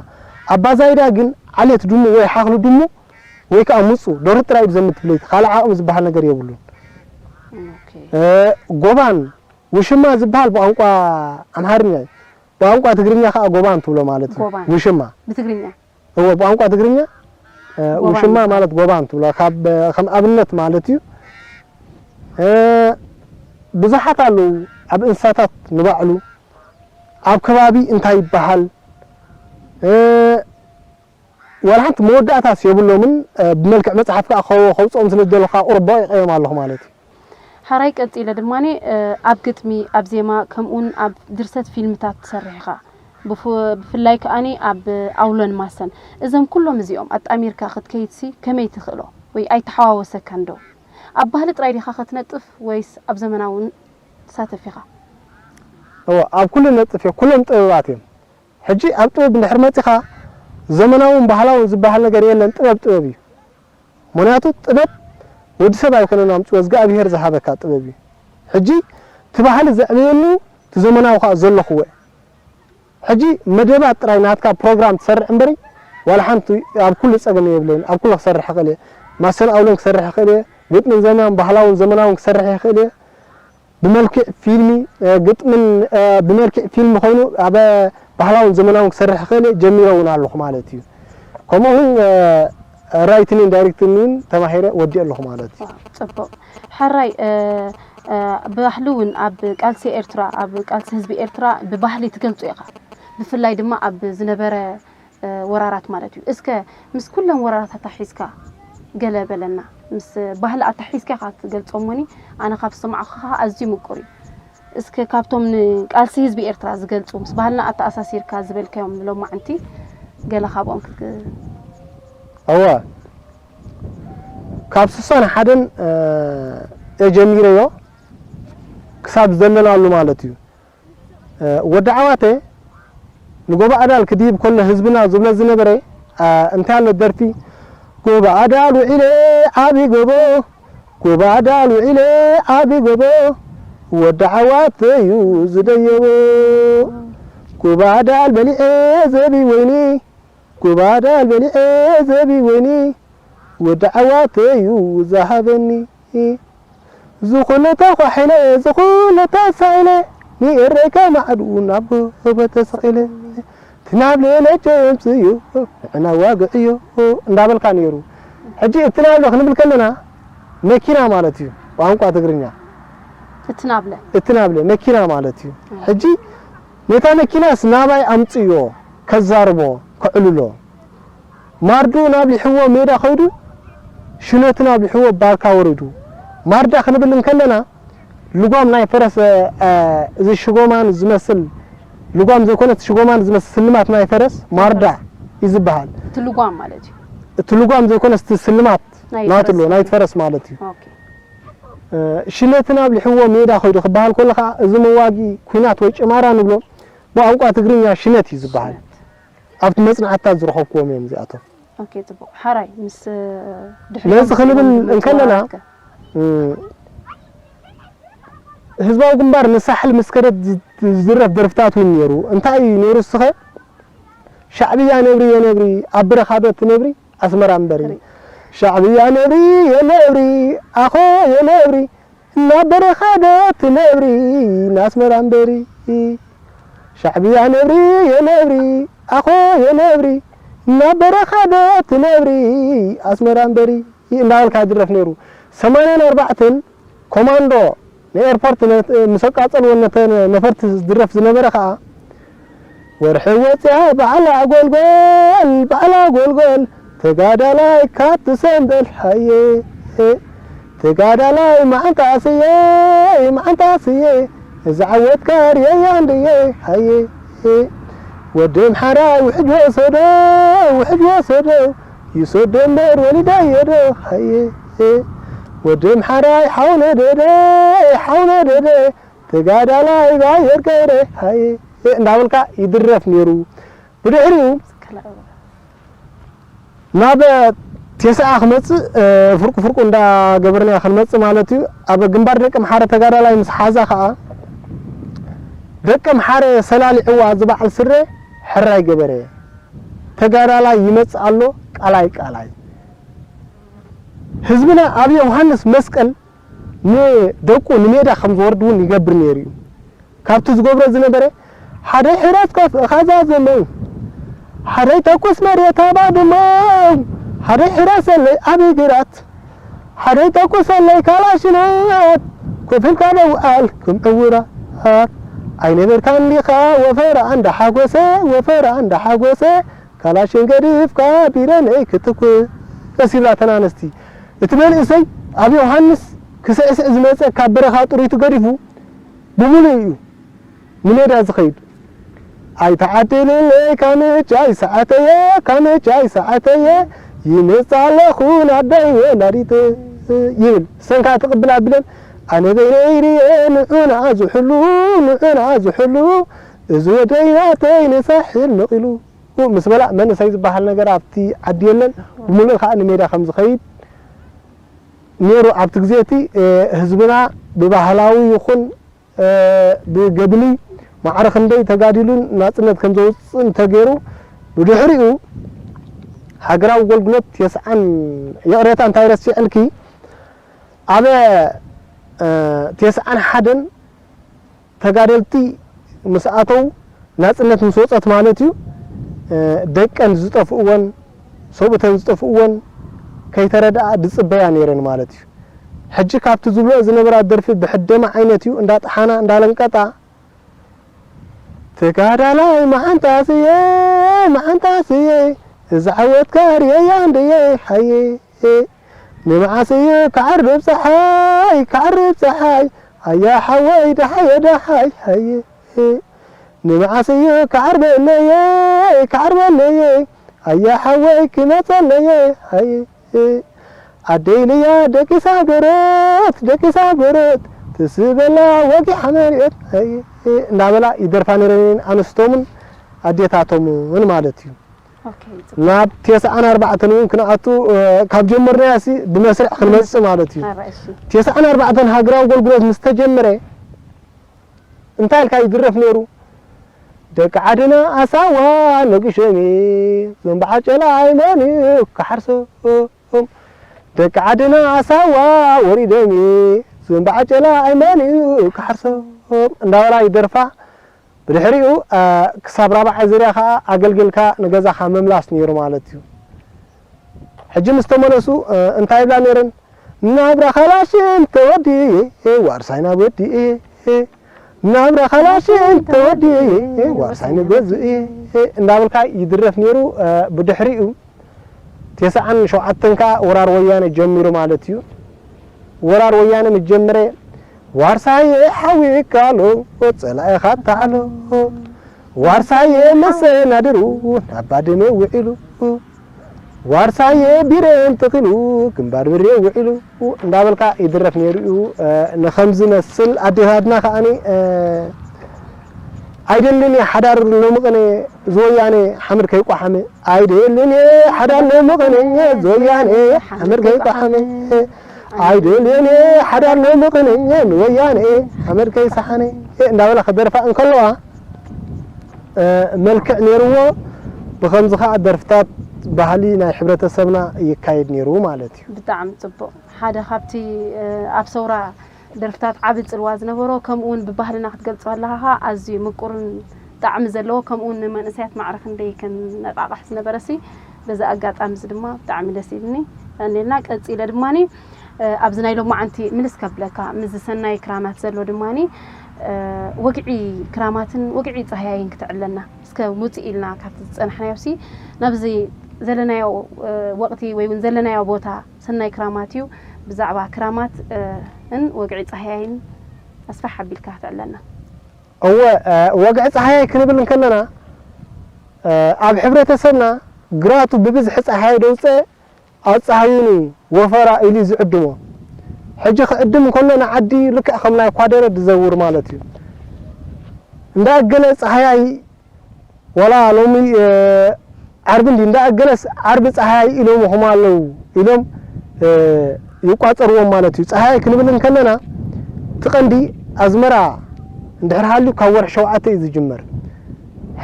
ኣባዛይዳ ግን ዓሌት ድሙ ወይ ሓኽሊ ድሙ ወይ ከዓ ሙፁ ደርሁ ጥራይ እዩ ዘምት ብለይቲ ካልእ ዓቕሚ ዝበሃል ነገር የብሉን። ጎባን ውሽማ ዝበሃል ብቋንቋ ኣምሓርኛ እዩ። ብቋንቋ ትግርኛ ከዓ ጎባን ትብሎ ማለት እዩ። ጎባን። ውሽማ። ብትግርኛ? እወ፣ ብቋንቋ ትግርኛ እ፣ ጎባን ውሽማ ይበሃል። ማለት ጎባን ትብሎ። ካብ፣ እ፣ ከም ኣብነት ማለት እዩ። እ፣ ብዙሓት ኣለዉ። ኣብ እንስሳታት ንባዕሉ፣ ኣብ ከባቢ እንታይ ይበሃል? እ፣ ዋላ ሓንቲ መወዳእታስ የብሎምን። እ፣ ብመልክዕ መጽሓፍ ከዓ ከ-፣ ከውፅኦም ስለ ዝደለኹ ከዓ ቁሩብ በቒቐዮም ኣለኹ ማለት እዩ። ሓራይ ቀጺለ ድማኒ ኣብ ግጥሚ፣ ኣብ ዜማ፣ ከምኡውን ኣብ ድርሰት ፊልምታት ትሰርሕ ኢኻ። ብፍ-፣ ብፍላይ ከኣኒ ኣብ ኣውሎን ማሰን። እዞም ኩሎም እዚኦም ኣጣሚርካ ክትከይድሲ ከመይ ትኽእሎ? ወይ ኣይተሓዋወሰካን ዶ? ኣብ ባህሊ ጥራይ ዲኻ ክትነጥፍ ወይስ ኣብ ዘመናዊ እውን ትሳተፍ ኢኻ? እወ፣ ኣብ ኩሉ እነጥፍ እየ። ኩሎም ጥበባት እዮም። ሕጂ ኣብ ጥበብ እንድሕር መጺኻ ዘመናውን ባህላውን ዝበሃል ነገር የለን። ጥበብ ጥበብ እዩ። ምኽንያቱ ጥበብ ወዲ ሰብ ኣይኮነን ኣምፅኡ፣ እዝጋኣብሄር ዝሃበካ ጥበብ እዩ። ሕጂ እቲ ባህሊ ዘዕብየኒ እቲ ዘመናዊ ከዓ ዘለኹዎ እዩ። ሕጂ መደባት ጥራይ ናትካ ፕሮግራም ትሰርሕ እምበሪ ዋላ ሓንቲ ኣብ ኩሉ ፀገም የብለይን፣ ኣብ ኩሉ ክሰርሕ ይኽእል እየ። ማሰን ኣውሎን ክሰርሕ ይኽእል እየ። ግጥምን ዜማን ባህላውን ዘመናውን ክሰርሕ ይኽእል እየ። ብመልክዕ ፊልሚ ግጥምን ብመልክዕ ፊልሚ ኮይኑ ኣብ ባህላውን ዘመናውን ክሰርሕ ክእል ጀሚረ እውን ኣለኹ ማለት እዩ። ከምኡ እውን ራይትኒን ዳይሬክትኒን ተማሂረ ወዲእ ኣለኹ ማለት እዩ። ጽቡቕ። ሕራይ ባህሊ እውን ኣብ ቃልሲ ኤርትራ ኣብ ቃልሲ ህዝቢ ኤርትራ ብባህሊ ትገልጾ ኢኻ። ብፍላይ ድማ ኣብ ዝነበረ ወራራት ማለት እዩ። እስከ ምስ ኩለን ወራራት ኣታሒዝካ ገለ በለና። ምስ ባህሊ ኣታሒዝካ ኢኻ ትገልጾ እሞኒ ኣነ ካብ ዝሰማዕኩኻ ኣዝዩ ምቁር እዩ። እስከ ካብቶም ንቃልሲ ህዝቢ ኤርትራ ዝገልጹ ምስ ባህልና ኣተኣሳሲርካ ዝበልካዮም ንሎማዕንቲ ገለ ካብኦም ክትግ- እወ ካብ ስሳን ሓደን እየ ጀሚረዮ ክሳብ ዘለናሉ ማለት እዩ። ወዲ ዓዋተ ንጎቦ ኣዳል ክድይብ ከሎ ህዝብና ዝብሎ ዝነበረ እንታይ ኣሎ ደርፊ ጎቦ ኣዳል ውዒለ ዓቢ ጎቦ ጎቦ ኣዳል ውዒለ ዓቢ ጎቦ ወዲ ዓዋተ እዩ ዝደየቦ ጎቦ ኣዳል በሊዐ ዘቢ ወይኒ ጎቦ ኣዳል በሊዐ ዘቢ ወይኒ ወዲ ዓዋተ እዩ ዝሃበኒ ዝኹሉ ተኳሒለ ዝኹሉ ተሳኢለ ንኤረይ ከማዕዱ ናብ ጎቦ ተሰቒለ ትናብለ ነጀምፅዮ ንዕና ዋግዕዮ እንዳበልካ ነይሩ። ሕጂ እትናብለ ክንብል ከለና መኪና ማለት እዩ ቋንቋ ትግርኛ። እትናብለ እትናብለ መኪና ማለት እዩ። ሕጂ ነታ መኪናስ ናባይ ኣምፅዮ ከዛርቦ ከዕልሎ ማርዱ ናብ ሊሕዎ ሜዳ ኸይዱ ሽነትን ኣብ ሊሕዎ ባርካ ወሪዱ። ማርዳ ክንብል እንከለና ልጓም ናይ ፈረስ እዚ ሽጎማን ዝመስል ልጓም ዘይኮነስ ሽጎማን ዝመስል ስልማት ናይ ፈረስ ማርዳ እዩ ዝበሃል። እቲ ልጓም ማለት እዩ። እቲ ልጓም ዘይኮነስ እቲ ስልማት ናይ ናቱ ኣሎ ፈረስ። ናይቲ ፈረስ ማለት እዩ። ኦኬ። ሽነትን ኣብ ሊሕዎ ሜዳ ኸይዱ ክበሃል ከሎ ኸዓ እዚ መዋጊ ኲናት ወይ ጭማራ ንብሎ ብቋንቋ ትግርኛ ሽነት እዩ ዝበሃል። ኣብቲ መፅናዕትታት ዝረኸብክዎም እዮም እዚኣቶም። ኦኬ፣ ፅቡቕ። ሓራይ ምስ ድሕሪኦም ነዚ ክንብል ዘለዉ እንከለና መፅናዕትከ? እም፣ ህዝባዊ ግንባር ንሳሕል ምስ ከደት ዝ-፣ ዝድረፍ ደርፍታት እውን ነይሩ። እንታይ እዩ ነይሩ እስኸ? ሻዕብያ ነብሪ የነብሪ፣ ኣብ በረኻ ዶ ትነብሪ? ኣስመራ እምበሪ። ሻዕብያ ነብሪ የነብሪ፣ ኣኾ የነብሪ፣ ናብ በረኻ ዶ ትነብሪ? ንኣስመራ እምበሪ። ሻዕብያ ነብሪ የነብሪ፣ ኣኾ የነብሪ፣ ናብ በረኻ ዶ ትነብሪ? ኣስመራ እምበሪ። እናበልካ ይድረፍ ነይሩ። ሰማንያን ኣርባዕተን ኮማንዶ ንኤርፖርት ነ-፣ ምስ ኣቃጸልዎ ነተ-፣ ነፈርቲ ዝድረፍ ዝነበረ ኸኣ፣ ወርሒ ወጽያ በዓል ኣጎልጎል፣ በዓል ኣጎልጎል፣ ተጋዳላይ ካብ ትሰንበል ሃየ፣ ተጋዳላይ መዓንጣ ስየ፣ መዓንጣ ስየ፣ እዚ ዓወትካ ርየያ እንድየ ሃየ። ወዲ ኣምሓራይ ውሕጅ ወሰዶ፣ ውሕጅ ወሰዶ፣ ይሰዶ እምበር ወሊዳዮ ዶ ሃየ። ወዲ ኣምሓራይ ሓው ነደደ፣ ሓው ነደደ፣ ተጋዳላይ ባየር ገይረ ሃየ እንዳበልካ ይድረፍ ነይሩ። ብድሕሪኡ ናብ ቴስዓ ክመጽእ፣ እ፣ ፍርቁ ፍርቁ እንዳገበርና ክንመጽእ ማለት እዩ። ኣብ ግንባር ደቂ ኣምሓረ ተጋዳላይ ምስ ሓዛ ኸኣ፣ ደቂ ኣምሓረ ሰላሊዕዋ ዝበዓል ስረ ሕራይ ገበረ። ተጋዳላይ ይመጽእ ኣሎ፣ ቃላይ ቃላይ። ህዝብና ኣብ ዮሃንስ መስቀል ንደቁ ንሜዳ ከም ዝወርድ እውን ይገብር ነይሩ እዩ። ካብቲ ዝገብሮ ዝነበረ፣ ሓደይ ሕራስ ከፍ እኻዛዘመው፣ ሓደይ ተኩስ መሬት ኣባድመው፣ ሓደይ ሕራሰለይ ዓብይ ግራት፣ ሓደይ ተኩሰለይ ካላሽናት፣ ኮፍ ኢልካ ደው ኣል ክም ዕውራት። ኣይነበርካን ዲኻ ወፈራ እንዳሓጎሰ፣ ወፈራ እንዳሓጎሰ፣ ካላሽን ገዲፍካ ቢረነይ ክትኩስ ይብላ እተን ኣንስቲ። እቲ መንእሰይ ኣብ ዮሃንስ ክስዕስዕ ዝመጸ ካብ በረኻ ጥሪቱ ገዲፉ ብምሉእ እዩ ንሜዳ ዝኸይድ። ኣይተዓድልለይ ካምቻይ ሰዓተየ፣ ካምቻይ ሰዓተየ፣ ይመጽእ ኣለኹ ናደይ ወላዲተ ይብል። ሰንካ ትቕብል ኣብለን ኣነ በይነይ ርየ ንዑና ዝሕሉ፣ ንዑና ዝሕሉ፣ እዚ ወደይ ናተይ ንሳሕል ነቒሉ። ምስ በላ መንእሰይ ዝበሃል ነገር ኣብቲ ዓዲ የለን፣ ብምሉእ ከዓ ንሜዳ ከም ዝኸይድ ነይሩ። ኣብቲ ግዜ እቲ፣ እ፣ ህዝብና ብባህላዊ ይኹን፣ እ፣ ብገድሊ ማዕረ ክንደይ ተጋዲሉን ናጽነት ከም ዘውጽእን ተገይሩ፣ ብድሕሪኡ ሃገራዊ ኣገልግሎት የስዓን፣ ይቕሬታ እንታይ ረሲዐልኪ፣ ኣብ፣ እ፣ ተስዓን ሓደን ተጋደልቲ ምስ ኣተው ናጽነት ምስ ወጸት ማለት እዩ፣ እ፣ ደቀን ዝጠፍእወን ሰብኡተን ዝጠፍእወን ከይተረድኣ ዝጽበያ ነይረን ማለት እዩ። ሕጂ ካብቲ ዝብልኦ ዝነበራ ደርፊ ብሕደማ ዓይነት እዩ፣ እንዳጠሓና እንዳለንቀጣ፣ ተጋዳላይ መዓንጣ ስየ፣ መዓንጣ ስየ፣ እዛ ዓወትካ ርየያ እንድየ ሃየ። ንመዓስ እዩ ክዓርብ ጸሓይ፣ ክዓርብ ጸሓይ፣ ኣያ ሓወይ ደሓየ ደሓይ ሃየ። ንመዓስ እዩ ክዓር በለየ፣ ክዓር በለየ፣ ኣያ ሓወይ ክመጸለየ ሃየ። ኣደይ ልያ ደቂሳ ገረት፣ ደቂሳ ገረት፣ ትስበላ ወጊሓ መሬት ሃየ። እንዳበላ ይደርፋ ነይረን ኣንስቶምን ኣዴታቶምን ማለት እዩ። ኦኬ፣ ጽቡቅ። ናብ ተስዓን ኣርባዕተን እውን ክንኣቱ፣ እ፣ ካብ ጀመርናያሲ ብመስርዕ ክንመጽእ ማለት እዩ። ኣረ፣ እሺ። ተስዓን ኣርባዕተን ሃገራዊ ኣገልግሎት ምስ ተጀመረ እንታይ ኢልካ ይድረፍ ነይሩ? ደቂ ዓድና ኣሳዋ ነጊሾም፣ ዘንባዓ ጨላ ኣይመን እዩ ክሓርሶም። ደቂ ዓድና ኣሳዋ ወሪዶም፣ ዘንባዓ ጨላ ኣይመን እዩ ክሓርሶም። እንዳበላ ይደርፋ። ብድሕሪኡ፣ እ፣ ክሳብ ራብዓይ ዙርያ ኸኣ ኣገልግልካ ንገዛኻ ምምላስ ነይሩ ማለት እዩ። ሕጂ ምስ ተመለሱ፣ እ፣ እንታይ ይብላ ነይረን? ናብራ ካላሽን ተወዲኤ፣ ዋርሳይ ናብ ወዲኤ፣ ናብራ ካላሽን ተወዲኤ፣ ዋርሳይ ንገዝኤ፣ እንዳበልካ ይድረፍ ነይሩ። እ፣ ብድሕሪኡ፣ ተስዓን ሸውዓተን ከኣ ወራር ወያነ ጀሚሩ ማለት እዩ። ወራር ወያነ ምስ ጀመረ፣ ዋርሳየ ሓዊእካ ኣሎ፣ ጸላኢኻ ኣታዕሎ። ዋርሳየ መሰናድሩ ናብ ባድመ ውዒሉ። ዋርሳየ ቢረን ተኺሉ ግንባር ብሬ ውዒሉ እንዳበልካ ይድረፍ ነይሩ እዩ። እ፣ ንኸም ዝመስል ኣዴታትና ከኣኒ፣ እ፣ ኣይደልን እየ ሓዳር ሎሚ ቅነ ዝወያነ ሓመድ ከይቋሓመ፣ ኣይደልን እየ ሓዳር ሎሚ ቅነ ዝወያነ ሓመድ ከይቋሓመ። ኣይደልዮን እየ ሓዳር ነምቕን እየ ንወያነ እየ ሓመድ ከይሰሓነ እየ እንዳበላ ክደርፋ እንከለዋ፣ እ፣ መልክዕ ነይርዎ። ብኸምዚ ኸዓ ደርፍታት ባህሊ ናይ ሕብረተሰብና ይካየድ ነይሩ ማለት እዩ። ብጣዕሚ ጽቡቕ። ሓደ ካብቲ፣ እ፣ ኣብ ሰውራ ደርፍታት ዓቢ ጽልዋ ዝነበሮ፣ ከምኡ እውን ብባህልና ክትገልጾ ኣለኻ ኸኣ ኣዝዩ ምቁርን ጣዕሚ ዘለዎ፣ ከምኡ እውን ንመንእሰያት ማዕረ ክንደይ ከነቓቕሕ ዝነበረሲ፣ በዚ ኣጋጣሚ እዚ ድማ ብጣዕሚ ደስ ኢልኒ። ቀኒልና ቀጺለ ድማኒ፣ እ፣ ኣብዚ ናይ ሎማዓንቲ ምልስ ከብለካ፣ ምስዚ ሰናይ ክራማት ዘሎ ድማኒ፣ እ፣ ወግዒ ክራማትን ወግዒ ጻህያይን ክተዕለና። እስከ ውጽእ ኢልና ካብቲ ዝጸናሕናዮሲ፣ ናብዚ ዘለናዮ፣ እ፣ ወቕቲ ወይ እውን ዘለናዮ ቦታ ሰናይ ክራማት እዩ። ብዛዕባ ክራማት፣ እ፣ ን ወግዒ ጻህያይን ኣስፍሕ ኣቢልካ ክተዕለና። እወ፣ እ፣ ወግዒ ጻህያይ ክንብል እንከለና፣ እ፣ ኣብ ሕብረተሰብና ግራቱ ብብዝሒ ጻህያይ ደውጽእ ኣጻህዩኒ ወፈራ ኢሉ እዩ ዝዕድሞ። ሕጂ ክዕድም እንከሎ ንዓዲ ልክዕ ከም ናይ ኳደረ ዝዘውር ማለት እዩ። እንዳ እገለ ጻህያይ ዋላ ሎሚ፣ እ፣ ዓርቢ እንዲ እንዳ እገለስ ዓርቢ ጻህያይ ኢሎምኹም ኣለዉ ኢሎም፣ እ፣ ይቋጸርዎም ማለት እዩ። ጻህያይ ክንብል እንከለና እቲ ቀንዲ ኣዝመራ እንድሕር ሃልዩ ካብ ወርሒ ሸውዓተ እዩ ዝጅመር።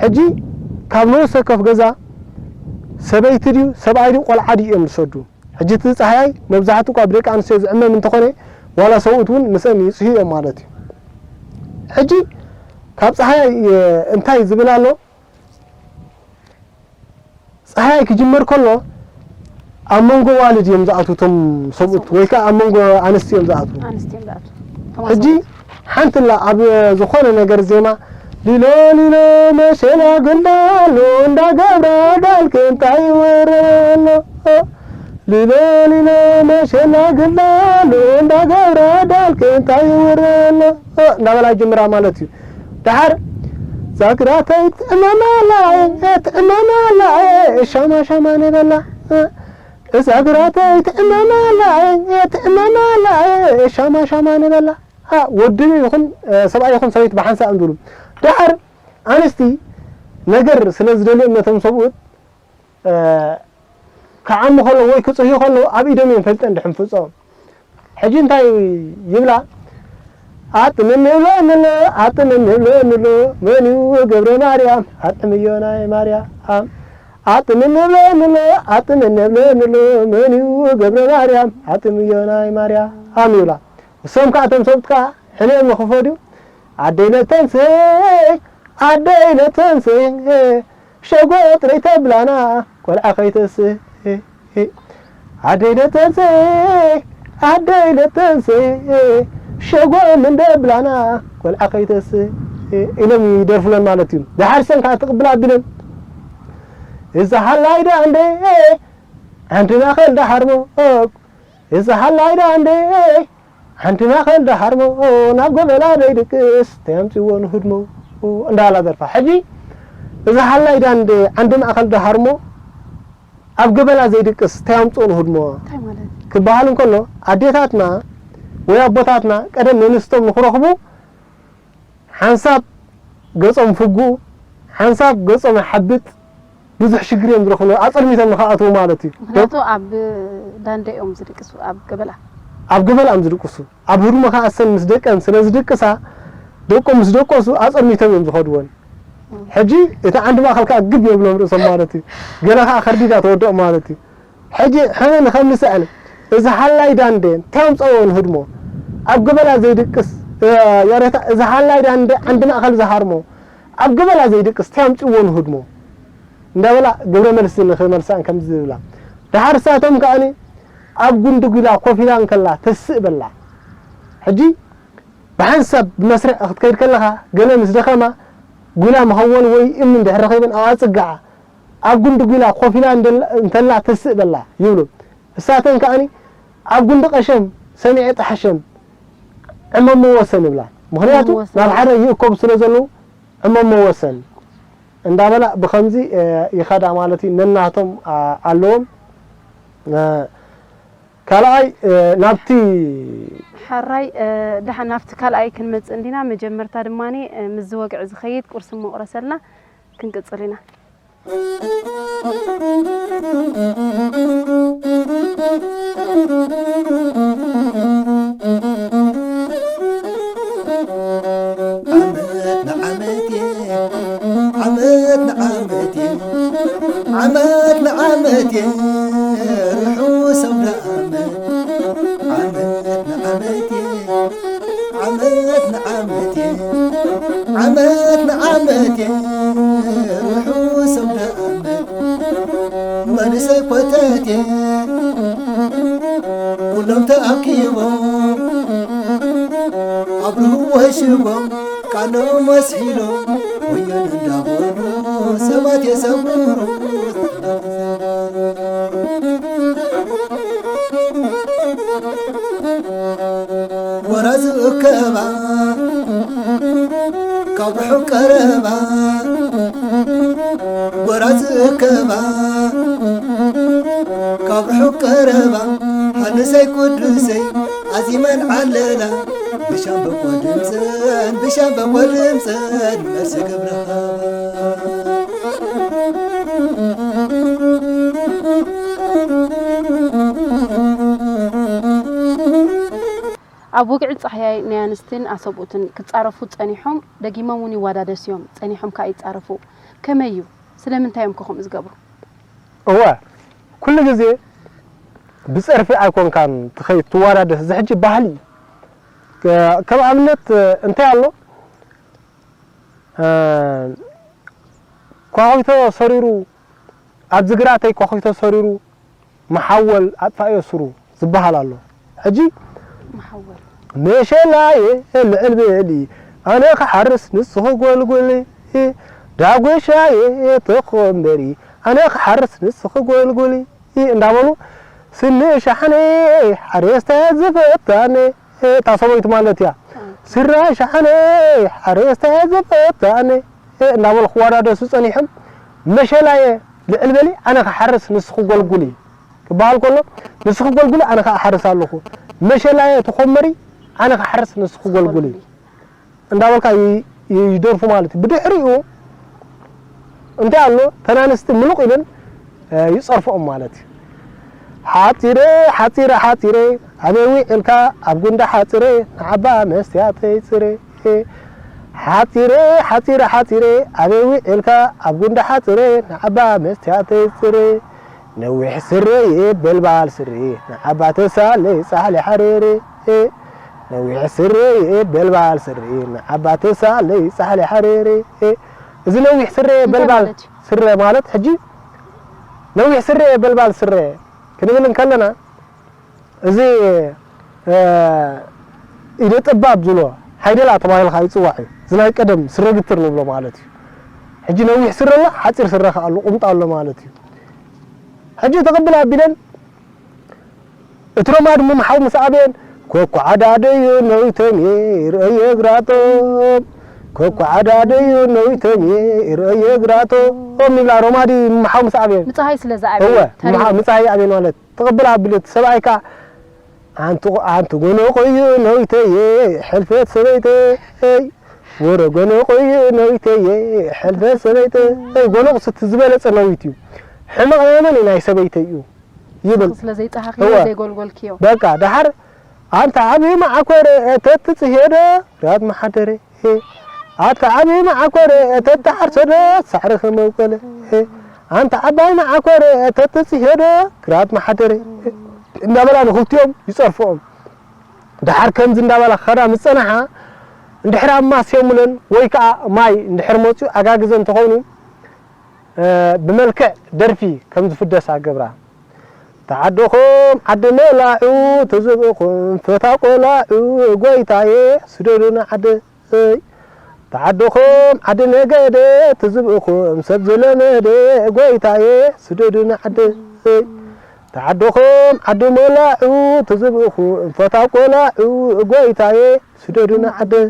ሕጂ ካብ ንኡስ ወከፍ ገዛ ሰበይቲ ድዩ ሰብኣይ ድዩ ቆልዓ ድዩ እዮም ዝሰዱ። ሕጂ እቲ ጻህያይ መብዛሕትኡ እኳ ብደቂ ኣንስትዮ ዝዕመም እንተኾነ፣ ዋላ ሰብኡት እውን ምስአን ይጽህዩ እዮም ማለት እዩ። ሕጂ ካብ ጻህያይ፣ እ፣ እንታይ ዝብል ኣሎ? ጻህያይ ክጅመር ከሎ ኣብ መንጎ ዋልድ እዮም ዝኣትዉ እቶም ሰብኡት፣ ሰብኡት። ወይ ከኣ ኣብ መንጎ ኣንስቲ እዮም ዝኣትዉ። ኣንስቲ እዮም ዝኣትዉ። እቶም ሕጂ ሰብኡት። ሓንቲ ኣላ ኣብ ዝኾነ ነገር ዜማ፣ ሊሎ ሊሎ መሸላ ግንዳሎ እንዳገብራ ዳልክ እንታይ ይውረሎ? ሊሎ ሊሎ መሸላ ግንዳሎ እንዳገብራ ዳልክ እንታይ ይውረሎ? እንዳበላ ጅምራ ማለት እዩ። ደሓር ዛግራተይ ትዕመማላየ ትዕመማላየ ሻማ ሻማ ንበላ። ዛግራተይ ትዕመማላየ ትዕመማላየ ሻማ ሻማ ንበላ። አ፣ ወዲ ይኹን፣ እ፣ ሰብኣይ ይኹን ሰበይቲ ብሓንሳእ እንድሉ። ደሓር ኣንስቲ ነገር ስለ ዝደልዮም ነቶም ሰብኡት፣ እ፣ ክዓሙ ከለዉ ወይ ክጽህዩ ከለዉ ኣብ ኢዶም እዮም ፈልጠን ድሕንፍጾም። ሕጂ እንታይ ይብላ? ኣጥምኒ ብለኒ ኣሎ፣ ኣጥምኒ ብለኒ ኣሎ፣ መን እዩ ገብረ ማርያም? ኣጥምዮ ናይ ማርያም። ኣጥምኒ ብለኒ ኣሎ፣ ኣጥምኒ ብለኒ ኣሎ፣ መን እዩ ገብረ ማርያም? ኣጥምዮ ናይ ማርያም ይብላ። እሶም ከኣ እቶም ሰብኡት ከኣ ሕልዮም ይኽፈዱ። ኣደይ ነተንስእ፣ ኣደይ ነተንስእ፣ ሸጎጥ ለይተብላና ቆልዓ ከይተስእ። ኣደይ ነተንስእ፣ ኣደይ ነተንስእ፣ ሸጎም እንደብላና ቆልዓ ከይተስእ ኢሎም ይደርፉለን ማለት እዩ። ደሓር ሰን ከዓ ትቕብል ኣቢለን፣ እዛ ሃላይ ደኣ እንደ ዓንዲ ማእኸል ደሓርሞ፣ እዛ ሃላይ ደኣ እንደ ዓንዲ ማእኸል ደሓርሞ፣ ናብ ገበላ ደይድቅስ፣ እንታይ ኣምፅዎ ንህድሞ እንዳላ ደርፋ። ሕጂ እዛ ሃላይ ደኣ እንደ ዓንዲ ማእኸል ደሓርሞ፣ ኣብ ገበላ ዘይድቅስ፣ እንታይ ኣምፅዎ ንህድሞ እንታይ ማለት? ክበሃል እንከሎ፣ ኣዴታትና ወይ ኣቦታትና ቀደም ነንስቶም ንኽረኽቡ፣ ሓንሳብ ገጾም ፍጉ፣ ሓንሳብ ገጾም ይሓብጥ፣ ብዙሕ ሽግር እዮም ዝረኽቡ፣ ኣጸልሚቶም ንኽኣትዉ ማለት እዩ። ምኽንያቱ ኣብ ዳንደ እዮም ዝድቅሱ፣ ኣብ ገበላ። ኣብ ገበላ እዮም ዝድቅሱ። ኣብ ህድሞ ከኣ እሰን ምስ ደቀን ስለ ዝድቅሳ፣ ደቆም ምስ ደቀሱ ኣጸልሚቶም እዮም ዝኸድወን። እም። ሕጂ እቲ ዓንዲ ማእከል ከኣ ግብ የብሎም ርእሶም ማለት እዩ። ገለ ከኣ ከርዲዳ ተወድኦም ማለት እዩ። ሕጂ ሕነ ንኸምንስእን፣ እዚ ሃላይ ዳንዴ እንታይ ኣምፀዎ ንህድሞ? ኣብ ገበላ ዘይድቅስ፣ እ፣ ያሬታ፣ እዚ ሃላይ ዳንዴ ዓንዲ ማእከል ዝሃርሞ፣ ኣብ ገበላ ዘይድቅስ እንታይ ኣምፅዎ ንህድሞ? እንዳበላ ግብረ መልሲ ንኽመልሳን ከምዚ ዝብላ። ደሓር ሳቶም ከኣኒ ኣብ ጉንዲ ጒላ ኮፍ ኢላ እንከላ ተስእ በላ። ሕጂ ብሓንሳብ ብመስርዕ ክትከይድ ከለኻ፣ ገለ ምስ ደኸማ፣ ጒላ መኸወል ወይ እምኒ እንድሕር ረኺበን ኣብኣ ጽግዓ። ኣብ ጉንዲ ጒላ ኮፍ ኢላ እንደላ-፣ እንተላ ተስእ በላ ይብሉ። እሳተን ከኣኒ ኣብ ጉንዲ ቀሸም ሰሚዐ ጠሓሸም ዕመሞ ወሰን ይብላ። ምኽንያቱ ዕመሞ ወሰን። ናብ ሓደ ይእከቡ ስለ ዘለዉ ዕመሞ ወሰን እንዳበላ ብኸምዚ፣ እ፣ ይኸዳ ማለት እዩ። ነናቶም፣ ኣ፣ ኣለዎም። እ፣ ካልኣይ፣ እ፣ ናብቲ ሕራይ፣ እ፣ ደሓን ናብቲ ካልኣይ ክንመጽእ እንዲና። መጀመርታ ድማኒ፣ እ፣ ምስዚ ወግዒ ዝኸይድ ቁርሲ እሞ ቁረሰልና። ክንቅጽል ኢና። ዓመት ንዓመት እየ ርሑስ ኣውደ ዓመት። ዓመት ንዓመት እየ፣ ዓመት ንዓመት እየ፣ ዓመት ንዓመት እየ ርሑስ ኣውደ ዓመት። መንእሰይ ኮተት እየ ኩሎም ተኣኪቦም ኣብርህዎ ሽቦም ቃኖም ኣስሒሎም ወዮን እንዳበሉ ሰባት የሰምሩ። ወራዝ እከባ ካብ ርሑቕ ቀረባ፣ ወራዝ እከባ ካብ ርሑቕ ቀረባ፣ ሃንሰይ ቅዱሰይ ኣዚመን ኣለና። ብሻምበቆ ድምፀን፣ ብሻምበቆ ድምፀን መልሲ ግብረ ሃባ። ኣብ ወግዒ ጻህያይ ናይ ኣንስትን ኣሰብኡትን ክጻረፉ ጸኒሖም፣ ደጊሞም እውን ይዋዳደሱ እዮም፣ ጸኒሖም ከኣ ይጻረፉ። ከመይ እዩ? ስለምንታይ እዮም ከ ከምኡ ዝገብሩ? እወ፣ ኩሉ ግዜ ብጸርፊ ኣይኮንካን ትኸይድ ትዋዳደስ። እዚ ሕጂ ባህሊ እዩ። ከ-፣ ከም ኣብነት እንታይ ኣሎ? እ፣ ኳኺቶ ሰሪሩ፣ ኣብዚ ግራተይ ኳኺቶ ሰሪሩ፣ መሓወል ኣጥፋእዮ ስሩ ዝበሃል ኣሎ። ሕጂ መሓወል። መሸላየ ልዕል በሊ ኣነ ክሓርስ ንስኺ ጎልጉሊ፣ ዳጎሻየ ተኾንበሪ ኣነ ክሓርስ ንስኺ ጎልጉሊ እንዳበሉ፣ ስኒ ሻሕነ ሓሬስታይ ዝፈታነ፣ እታ ሰበይቲ ማለት እያ። ስረ ሻሕነ ሓሬስታይ ዝፈታነ እንዳበሉ ክወዳደሱ ጸኒሖም። መሸላየ ልዕል በሊ ኣነ ክሓርስ ንስኺ ጎልጉሊ ክበሃል ከሎ፣ ንስኺ ጎልጉሊ ኣነ ከዓ እሓርስ ኣለኹ። መሸላየ ተኾመሪ ኣነ ክሓርስ ንስኺ ጎልጉሊ እንዳበልካ ይ-፣ ይ-፣ ይደርፉ ማለት እዩ። ብድሕሪኡ እንታይ ኣሎ? ተን ኣንስቲ ምሉቕ ኢለን፣ እ፣ ይጸርፍኦም ማለት እዩ። ሓጺረ፣ ሓጺረ፣ ሓጺረ፣ ኣበይ ውዒልካ ኣብ ጉንዲ ሓጺረ፣ ንዓባ መስትያተይ ጽረ። ሓጺረ፣ ሓጺረ፣ ሓጺረ፣ ኣበይ ውዒልካ ኣብ ጉንዲ ሓጺረ፣ ንዓባ መስትያተይ ጽረ። ነዊሕ ስረየ በልባል ስረ፣ ንዓባ ተሳለይ ጻሕሊ ሓረረ። ነዊሕ ስረየ በልባል ስረ፣ ንዓባ ተሳለይ ጻሕሊ ሓረረ። እዚ ነዊሕ ስረየ እንታይ በልባል ማለት እዩ? ስረ ማለት ሕጂ ነዊሕ ስረየ በልባል ስረ ክንብል እንከለና፣ እዚ፣ እ፣ ኢደ ጠባብ ዝብሎ ሓይደላ ተባሂልካ ይጽዋዕ እዩ። እዚ ናይ ቀደም ስረ ግትር ንብሎ ማለት እዩ። ሕጂ ነዊሕ ስረ ኣሎ፣ ሓጺር ስረ ከኣ ኣሎ፣ ቁምጣ ኣሎ ማለት እዩ። ሕጂ ተቐብል ኣቢለን እቲ ሮማድ ምምሓው ምስ ኣበየን፣ ኮኮ ዓዳደዩ ነዊተም ይርእየ ግራቶም፣ ኮኮ ዓዳደዩ ነዊተም ይርእየ ግራቶም ይብላ ሮማዲ ምምሓው ምስ ኣበየን። ምጽሃይ ስለ ዝኣበየ እወ፣ ተሪሩ። ምምሓው ምጽሃይ ኣበየን ማለት ተቐብል ኣቢለት ሰብኣይካ ኣንቲ፣ ኣንቲ ጎኖ ቆዩ ነዊተየ ሕልፈት ሰበይተይ፣ ወረ ጎኖ ቆዩ ነዊተየ ሕልፈት ሰበይተይ። ጎኖ ስቲ ዝበለጸ ነዊት እዩ። ሕመቕ ናይ መን እዩ? ናይ ሰበይተይ እዩ ይብል። ስለ ዘይጸሃኽዮ እወ። ዘይጎልጎልክዮ። በቃ ደሓር ኣንታ ዓቢ መዓኮረ ተትጽሄዶ ራት መሓደረ። ኣታ ዓቢ መዓኮረ ተተሓርሰዶ ሳዕሪ ከመውቀለ። ኣንታ ዓባይ መዓኮረ ተተጽሄዶ ግራት መሓደረ። እንዳበላ ንኽልቲኦም ይጸርፍኦም። ደሓር ከምዚ እንዳበላ ክኸዳ ምስ ጸናሓ፣ እንድሕር ኣማስዮምለን ወይ ከኣ ማይ እንድሕር መጽዩ ኣጋግዘን እንተኾይኑ፣ እ፣ ብመልክዕ ደርፊ ከም ዝፍደሳ ገብራ። ተዓድኹም ዓዲ መላዑ፣ ትዝብእኹም ፈታ ቆላዑ፣ ጎይታየ ስደዱና ዓደይ። ተዓድኹም ዓዲ ነገደ፣ ትዝብእኹም ሰብ ዝለመደ፣ ጎይታየ ስደዱና ዓደይ። ተዓድኹም ዓዲ መላዑ፣ ትዝብእኹም ፈታ ቆላዑ፣ ጎይታየ ስደዱና ዓደይ።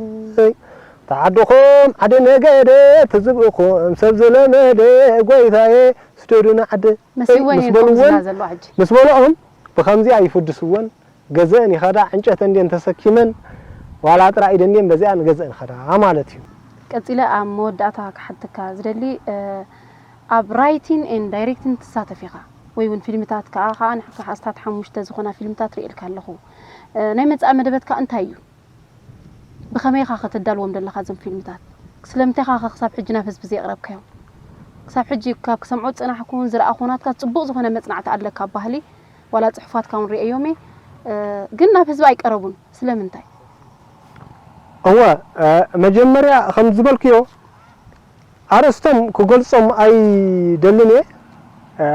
ተዓድኹም ዓዲ ነገደ፣ ትዝብእኹም ሰብ ዝለመደ፣ ጎይታየ ስደዱና ዓደይ። መሲወን ምስ እየን በልወን፣ ከምዝና ዘለዋ ሕጂ። ምስ በልዖም ብኸምዚኣ ይፍድስወን፣ ገዘአን ይኸዳ፣ ዕንጨት እንድየን ተሰኪመን፣ ዋላ ጥራይ ኢደን እንድየን በዚኣን ገዘአን ይኸዳ ማለት እዩ። ቀጺለ ኣብ መወዳእታ ክሓተካ ዝደሊ፣ እ፣ ኣብ ራይቲን ኤን ዳይሬክቲን ትሳተፍ ኢኻ ወይ እውን ፊልምታት ከኣ፣ ከኣ ንሕካ ኣስታት ሓሙሽተ ዝኾና ፊልምታት ርእየልካ ኣለኹ። እ፣ ናይ መጻኢ መደበትካ እንታይ እዩ? ብኸመይ ኢኻ ከተዳልዎም ደለኻ እዞም ፊልምታት? ስለምንታይ ኢኻ ክሳብ ሕጂ ናብ ህዝቢ ዘየቕረብካዮም? ክሳብ ሕጂ ካብ ክሰምዖ ዝጸናሕኩን ዝረኣኹ ናትካ ጽቡቕ ዝኾነ መጽናዕቲ ኣለካ ኣብ ባህሊ፣ ዋላ ጽሑፋትካ እውን ርእየዮም እየ። እ፣ ግን ናብ ህዝቢ ኣይቀረቡን። ስለምንታይ? እወ፣ እ፣ መጀመርያ ከም ዝበልክዮ ኣርእስቶም ክገልጾም ኣይደልን እየ። እ፣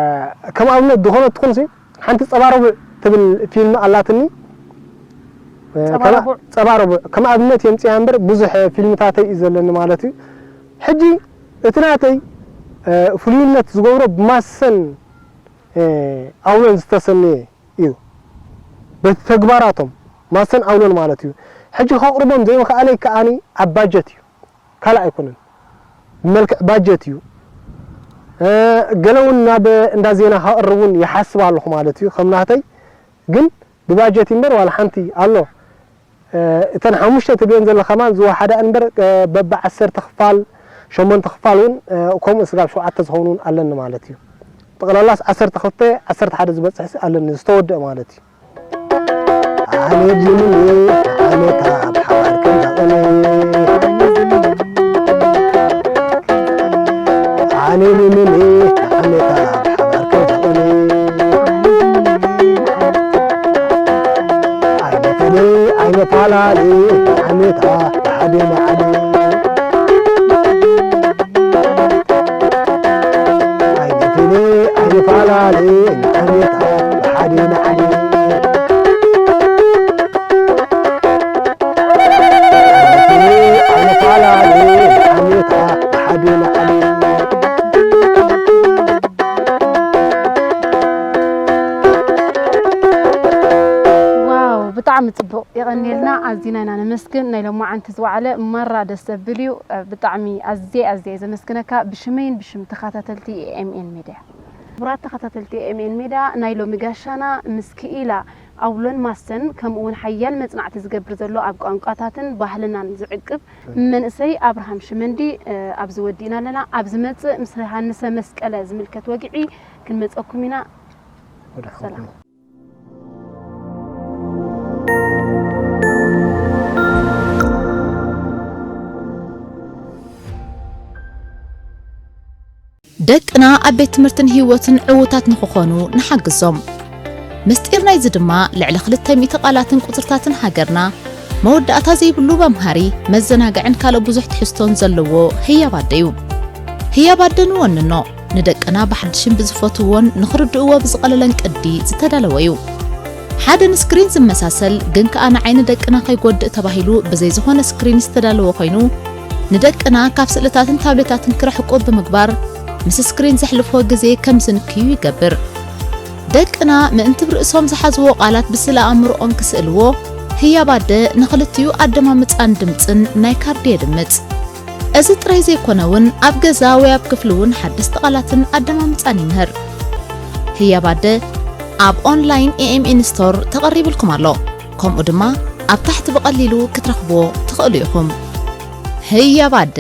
ከም ኣብነት ዝኾነ ትኹንሲ ሓንቲ ጸባረቡዕ ትብል ፊልም ኣላትኒ። እ፣ ጸባረቡዕ? ከማ-፣ ጸባረቡዕ። ከም ኣብነት የምጽያ እምበር ብዙሕ ፊልምታተይ እዩ ዘለኒ ማለት እዩ። ሕጂ እቲ ናተይ፣ እ፣ ፍሉይነት ዝገብሮ ብማሰን፣ እ፣ ኣውሎን ዝተሰነየ እዩ። በቲ ተግባራቶም ማሰን ኣውሎን ማለት እዩ። ሕጂ ከቕርቦም ዘይምኽኣለይ ከኣኒ ኣብ ባጀት እዩ። ካልእ ኣይኮነን። ብመልክዕ ባጀት እዩ። እ፣ ገለ እውን ናብ እንዳ ዜና ከቕርብ እውን ይሓስብ ኣለኹ ማለት እዩ። ከም ናተይ ግን ብባጀት እዩ እምበር ዋላ ሓንቲ ኣሎ። እ፣ እተን ሓሙሽተ ትብለን ዘለኻ ከማን ዝወሓዳ እምበር፣ እ፣ በቢ ዓሰርተ ክፋል፣ ሸሞንተ ክፋል እውን፣ እ፣ ከምኡ ስጋብ ሸውዓተ ዝኸውን እውን ኣለኒ ማለት እዩ። ጠቕላላስ ዓሰርተ ክልተ፣ ዓሰርተ ሓደ ዝበጽሕ ኣለኒ ዝተወደአ ማለት እዩ። ኣነ ጅምኒ ዓመታ ብሓባር ከም ዘቐነ። ኣነ ጅምኒ ዓመታ ብሓባር ከም ዘቐነ። ኣይነፈለ ኣይነፋላለ ዓመታ ብሓደ መዓለ። ኣይነፍለ ኣይንፋላለ ንዓመታ ብሓደ ንዓሊ። ኣይነፍለ ኣይንፋላለ ንዓመታ ብሓደ ንዓሊ። ዋው፣ ብጣዕሚ ጽቡቕ፣ የቐንየልና። ኣዚና ኢና ነመስግን። ናይ ሎማዓንቲ ዝወዓለ ማራ ደስ ዘብል እዩ። ብጣዕሚ ኣዝየ፣ ኣዝየ ዘመስግነካ ብሽመይን ብሽም ተኸታተልቲ ኤ ኤም ኤን ሜድያ። ክቡራት ተኸታተልቲ ኤ ኤም ኤን ሜድያ፣ ናይ ሎሚ ጋሻና ምስ ክኢላ ኣውሎን ማሰን፣ ከምኡ እውን ሓያል መጽናዕቲ ዝገብር ዘሎ ኣብ ቋንቋታትን ባህልናን ዝዕቅብ መንእሰይ ኣብርሃም ሽመንዲ፣ እ፣ ኣብዚ ወዲእና ኣለና። ኣብ ዝመጽእ ምስ ሃንሰ መስቀለ ዝምልከት ወግዒ ክንመጸኩም ኢና። ወደ ሰላም። ሓንኩም። ደቅና ኣብ ቤት ትምህርትን ህይወትን ዕዉታት ንኽኾኑ ንሓግዞም። ምስጢር ናይዚ ድማ ልዕሊ ክልተ ሚእቲ ቃላትን ቁጽርታትን ሃገርና መወዳእታ ዘይብሉ መምሃሪ፣ መዘናግዕን ካልእ ብዙሕ ትሕዝቶን ዘለዎ ህያብ ኣደ እዩ። ህያብ ኣደ ንወንኖ፣ ንደቅና ብሓድሽን ብዝፈትውዎን ንኽርድእዎ ብዝቐለለን ቅዲ ዝተዳለወ እዩ። ሓደ ንስክሪን ዝመሳሰል ግን ከኣ ንዓይኒ ደቅና ከይጎድእ ተባሂሉ ብዘይ ዝኾነ ስክሪን ዝተዳለወ ኮይኑ፣ ንደቅና ካብ ስእልታትን ታብሌታትን ክርሕቁ ብምግባር ምስ ስክሪን ዘሕልፍዎ ግዜ ከም ዝንክዩ ይገብር። ደቅና ምእንቲ ብርእሶም ዝሓዝዎ ቃላት ብስእለ ኣእምሮኦም ክስእልዎ፣ ህያብ ኣደ ንኽልቲኡ ኣደማምጻን ድምጽን ናይ ካርዲ የድምጽ። እዚ ጥራይ ዘይኮነ እውን ኣብ ገዛ ወይ ኣብ ክፍሊ እውን ሓደስቲ ቃላትን ኣደማምጻን ይምህር። ህያብ ኣደ ኣብ ኦንላይን ኤ ኤም ኤን ስቶር ተቐሪብልኩም ኣሎ። ከምኡ ድማ ኣብ ታሕቲ ብቐሊሉ ክትረኽብዎ ትኽእሉ ኢኹም። ህያብ ኣደ።